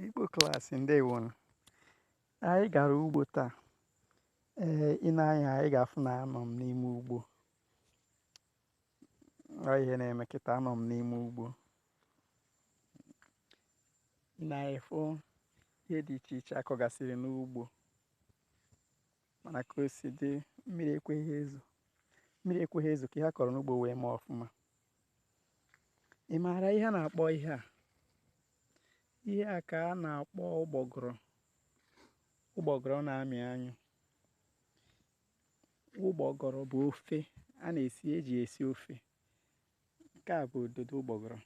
Igbo klaasị, ndewonu. Anyị gara ugbo taa. Ee, i nee anya, ị ga-afụ na anọ m n'ime ugbo. Ọ ihe na-eme kịta, anọ m n'ime ugbo. I nee anya, fụ ihe dị iche iche akọgasịrị n'ugbo, mana ka o si dị, mmiri ekweghị ezo, mmiri ekweghị ezo ka ihe a kọrọ n'ugbo wee mee ọfụma. Ị maara ihe a na-akpọ ihe a? Ihe a ka a na-akpọ ụgbọgụrụ. Ụgbọgụrụ na-amị anyụ. Ụgbọgụrụ bụ ofe a na-esi, eji esi ofe. Nke a bụ ododo ụgbọgụrụ.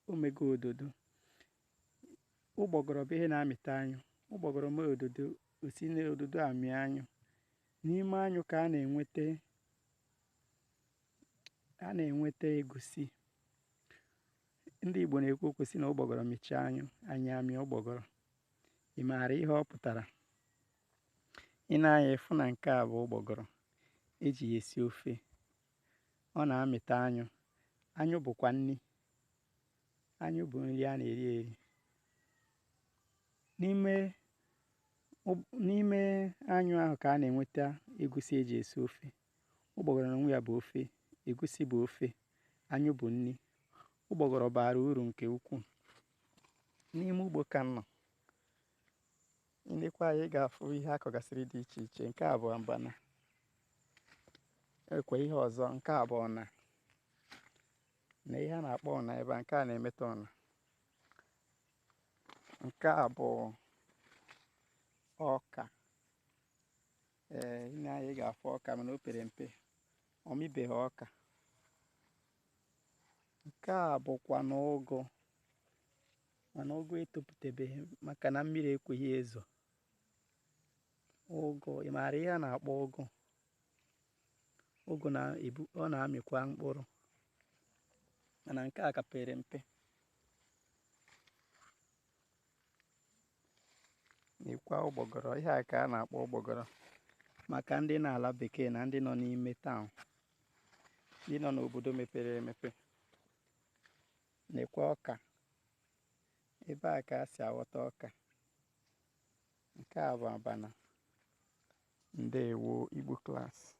O mego ododo. Ụgbọgụrụ bụ ihe na-amịta anyụ. Ụgbọgụrụ mee ododo, o si n'ododo a mịa anyụ. N'ime anyụ ka a na-enweta egusi. Ndị Igbo na-ekwu okwu sị na ụgbọgụrụ mịchaa anyụ, anyụ amịa ụgbọgụrụ. Ị maara ihe ọ pụtara? I nee anya, ịfụ na nke a bụ ụgbọgụrụ eji ya esi ofe. Ọ na-amịta anyụ. Anyụ bụkwa nni. Anyụ bụ nri a na-eri eri. N'ime anyụ ahụ ka a na-enweta egusi eji esi ofe. Ụgbọgụrụ n'onwe ya bụ ofe, egusi bụ ofe, anyụ bụ nni. Ụgbọgụrụ bara uru nke ukwuu. N'ime ugbo ka m nọ. I nekwa anya, ị ga-afụ ihe akọgasịrị dị iche iche. Nke a bụ abana. Ekwe ihe ọzọ, nke a bụ ọna. Na ihe a na-akpọ ọna ebe a, nke a na-emeta ọna. Nke a bụ ọka. Ee, i nee anya, ị ga-afụ ọka, mana o pere mpe. Ọ mịbeghị ọka. Nke a bụkwanụ ụgụ, mana ụgụ etopụtabeghị maka na mmiri ekweghị ezo. Ụgụ, ị maara ihe a na-akpọ ụgụ? Ụgụ na-ebu, ọ na-amịkwa mkpụrụ, mana nke a ka pere mpe. Nekwa ụgbọgọrọ, ihe a ka a na-akpọ ụgbọgọrọ maka ndị na-ala bekee na ndị nọ n'ime town, ndị nọ n'obodo mepere emepe. Nekwa ọka, ebe a ka a si aghọta ọka. Nke a bụ abana. Ndewo, Igbo klaasị.